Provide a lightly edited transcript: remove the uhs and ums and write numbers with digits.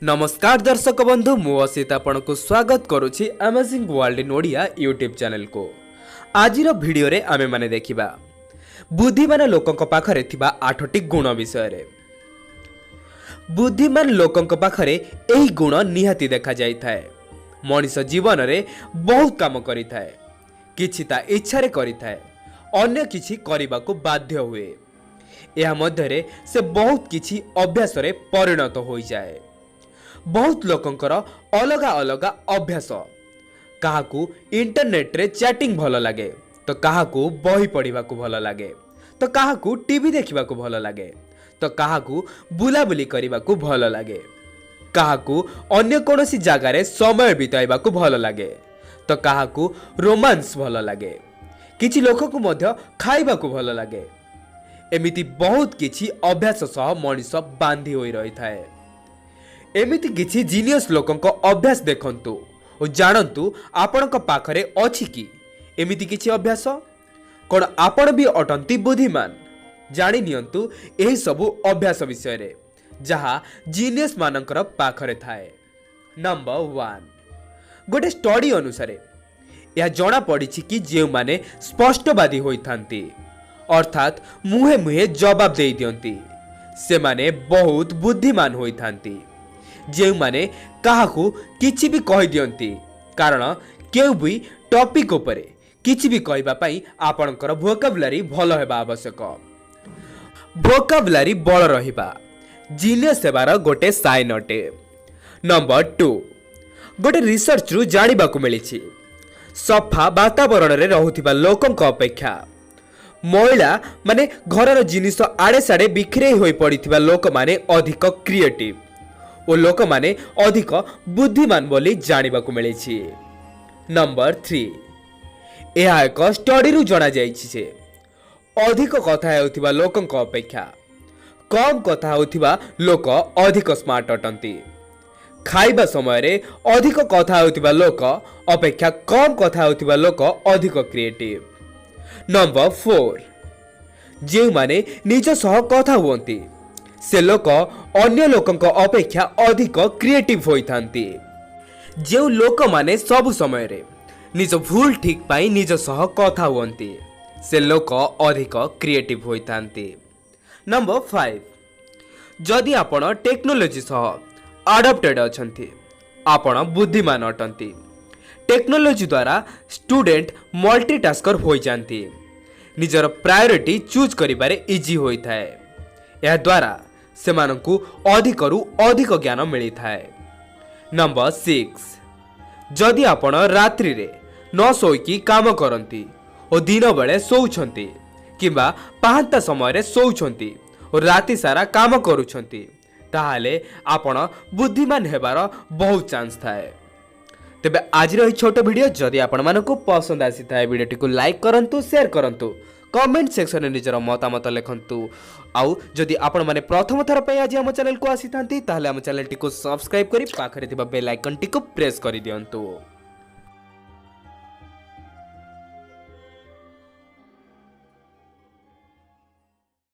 ନମସ୍କାର ଦର୍ଶକ ବନ୍ଧୁ, ମୁଁ ଅସିତ ଆପଣଙ୍କୁ ସ୍ୱାଗତ କରୁଛି amazing world in Odia YouTube ଚ୍ୟାନେଲକୁ। ଆଜିର ଭିଡ଼ିଓରେ ଆମେମାନେ ଦେଖିବା ବୁଦ୍ଧିମାନ ଲୋକଙ୍କ ପାଖରେ ଥିବା ଆଠଟି ଗୁଣ ବିଷୟରେ। ବୁଦ୍ଧିମାନ ଲୋକଙ୍କ ପାଖରେ ଏହି ଗୁଣ ନିହାତି ଦେଖାଯାଇଥାଏ। ମଣିଷ ଜୀବନରେ ବହୁତ କାମ କରିଥାଏ। କିଛି ତା ଇଚ୍ଛାରେ କରିଥାଏ, ଅନ୍ୟ କିଛି କରିବାକୁ ବାଧ୍ୟ ହୁଏ। ଏହା ମଧ୍ୟରେ ସେ ବହୁତ କିଛି ଅଭ୍ୟାସରେ ପରିଣତ ହୋଇଯାଏ। ବହୁତ ଲୋକଙ୍କର ଅଲଗା ଅଲଗା ଅଭ୍ୟାସ। କାହାକୁ ଇଣ୍ଟରନେଟରେ ଚାଟିଂ ଭଲ ଲାଗେ ତ କାହାକୁ ବହି ପଢ଼ିବାକୁ ଭଲ ଲାଗେ, ତ କାହାକୁ ଟିଭି ଦେଖିବାକୁ ଭଲ ଲାଗେ, ତ କାହାକୁ ବୁଲାବୁଲି କରିବାକୁ ଭଲ ଲାଗେ, କାହାକୁ ଅନ୍ୟ କୌଣସି ଜାଗାରେ ସମୟ ବିତାଇବାକୁ ଭଲ ଲାଗେ, ତ କାହାକୁ ରୋମାନ୍ସ ଭଲ ଲାଗେ। କିଛି ଲୋକକୁ ମଧ୍ୟ ଖାଇବାକୁ ଭଲ ଲାଗେ। ଏମିତି ବହୁତ କିଛି ଅଭ୍ୟାସ ସହ ମଣିଷ ବାନ୍ଧି ହୋଇ ରହିଥାଏ। ଏମିତି କିଛି ଜିନିୟସ୍ ଲୋକଙ୍କ ଅଭ୍ୟାସ ଦେଖନ୍ତୁ ଓ ଜାଣନ୍ତୁ, ଆପଣଙ୍କ ପାଖରେ ଅଛି କି ଏମିତି କିଛି ଅଭ୍ୟାସ? କ'ଣ ଆପଣ ବି ଅଟନ୍ତି ବୁଦ୍ଧିମାନ? ଜାଣି ନିଅନ୍ତୁ ଏହି ସବୁ ଅଭ୍ୟାସ ବିଷୟରେ, ଯାହା ଜିନିୟସ୍ ମାନଙ୍କର ପାଖରେ ଥାଏ। ନମ୍ବର 1, ଗୋଟେ ଷ୍ଟଡି ଅନୁସାରେ ଏହା ଜଣାପଡ଼ିଛି କି ଯେଉଁମାନେ ସ୍ପଷ୍ଟବାଦୀ ହୋଇଥାନ୍ତି, ଅର୍ଥାତ୍ ମୁହେଁ ମୁହେଁ ଜବାବ ଦେଇଦିଅନ୍ତି, ସେମାନେ ବହୁତ ବୁଦ୍ଧିମାନ ହୋଇଥାନ୍ତି। ଯେଉଁମାନେ କାହାକୁ କିଛି ବି କହିଦିଅନ୍ତି, କାରଣ କେଉଁ ବି ଟପିକ୍ ଉପରେ କିଛି ବି କହିବା ପାଇଁ ଆପଣଙ୍କର ଭୋକାବୁଲାରୀ ଭଲ ହେବା ଆବଶ୍ୟକ। ଭୋକାବୁଲାରୀ ବଳ ରହିବା ଜିନିୟସ୍ ହେବାର ଗୋଟେ ସାଇନ୍ ଅଟେ। ନମ୍ବର 2, ଗୋଟେ ରିସର୍ଚ୍ଚରୁ ଜାଣିବାକୁ ମିଳିଛି, ସଫା ବାତାବରଣରେ ରହୁଥିବା ଲୋକଙ୍କ ଅପେକ୍ଷା ମଇଳା ମାନେ ଘରର ଜିନିଷ ଆଡ଼େ ସାଡ଼େ ବିଖରେଇ ହୋଇ ପଡ଼ିଥିବା ଲୋକମାନେ ଅଧିକ କ୍ରିଏଟିଭ୍ ଓ ଲୋକମାନେ ଅଧିକ ବୁଦ୍ଧିମାନ ବୋଲି ଜାଣିବାକୁ ମିଳିଛି। ନମ୍ବର 3, ଏହା ଏକ ଷ୍ଟଡିରୁ ଜଣାଯାଇଛି ଯେ ଅଧିକ କଥା ହେଉଥିବା ଲୋକଙ୍କ ଅପେକ୍ଷା କମ୍ କଥା ହେଉଥିବା ଲୋକ ଅଧିକ ସ୍ମାର୍ଟ ଅଟନ୍ତି। ଖାଇବା ସମୟରେ ଅଧିକ କଥା ହେଉଥିବା ଲୋକ ଅପେକ୍ଷା କମ୍ କଥା ହେଉଥିବା ଲୋକ ଅଧିକ କ୍ରିଏଟିଭ୍। ନମ୍ବର 4, ଯେଉଁମାନେ ନିଜ ସହ କଥା ହୁଅନ୍ତି, ସେ ଲୋକ ଅନ୍ୟ ଲୋକଙ୍କ ଅପେକ୍ଷା ଅଧିକ କ୍ରିଏଟିଭ୍ ହୋଇଥାନ୍ତି। ଯେଉଁ ଲୋକମାନେ ସବୁ ସମୟରେ ନିଜ ଭୁଲ ଠିକ୍ ପାଇଁ ନିଜ ସହ କଥା ହୁଅନ୍ତି, ସେ ଲୋକ ଅଧିକ କ୍ରିଏଟିଭ୍ ହୋଇଥାନ୍ତି। ନମ୍ବର 5, ଯଦି ଆପଣ ଟେକ୍ନୋଲୋଜି ସହ ଆଡପ୍ଟେଡ୍ ଅଛନ୍ତି, ଆପଣ ବୁଦ୍ଧିମାନ ଅଟନ୍ତି। ଟେକ୍ନୋଲୋଜି ଦ୍ୱାରା ଷ୍ଟୁଡେଣ୍ଟ ମଲ୍ଟିଟାସ୍କର ହୋଇଯାନ୍ତି। ନିଜର ପ୍ରାୟୋରିଟି ଚୁଜ୍ କରିବାରେ ଇଜି ହୋଇଥାଏ। ଏହାଦ୍ୱାରା ସେମାନଙ୍କୁ ଅଧିକରୁ ଅଧିକ ଜ୍ଞାନ ମିଳିଥାଏ। ନମ୍ବର 6, ଯଦି ଆପଣ ରାତ୍ରିରେ ନ ଶୋଇକି କାମ କରନ୍ତି ଓ ଦିନବେଳେ ଶୋଉଛନ୍ତି କିମ୍ବା ପାହାନ୍ତା ସମୟରେ ଶୋଉଛନ୍ତି ଓ ରାତି ସାରା କାମ କରୁଛନ୍ତି, ତାହେଲେ ଆପଣ ବୁଦ୍ଧିମାନ ହେବାର ବହୁତ ଚାନ୍ସ ଥାଏ। ତେବେ ଆଜିର ଏହି ଛୋଟ ଭିଡ଼ିଓ ଯଦି ଆପଣମାନଙ୍କୁ ପସନ୍ଦ ଆସିଥାଏ, ଭିଡ଼ିଓଟିକୁ ଲାଇକ୍ କରନ୍ତୁ, ସେୟାର କରନ୍ତୁ, କମେଣ୍ଟ ସେକ୍ସନରେ ନିଜର ମତାମତ ଲେଖନ୍ତୁ। ଆଉ ଯଦି ଆପଣମାନେ ପ୍ରଥମ ଥର ପାଇଁ ଆଜି ଆମ ଚ୍ୟାନେଲକୁ ଆସିଥାନ୍ତି, ତାହେଲେ ଆମ ଚ୍ୟାନେଲଟିକୁ ସବସ୍କ୍ରାଇବ୍ କରି ପାଖରେ ଥିବା ବେଲ୍ ଆଇକନ୍ଟିକୁ ପ୍ରେସ୍ କରିଦିଅନ୍ତୁ।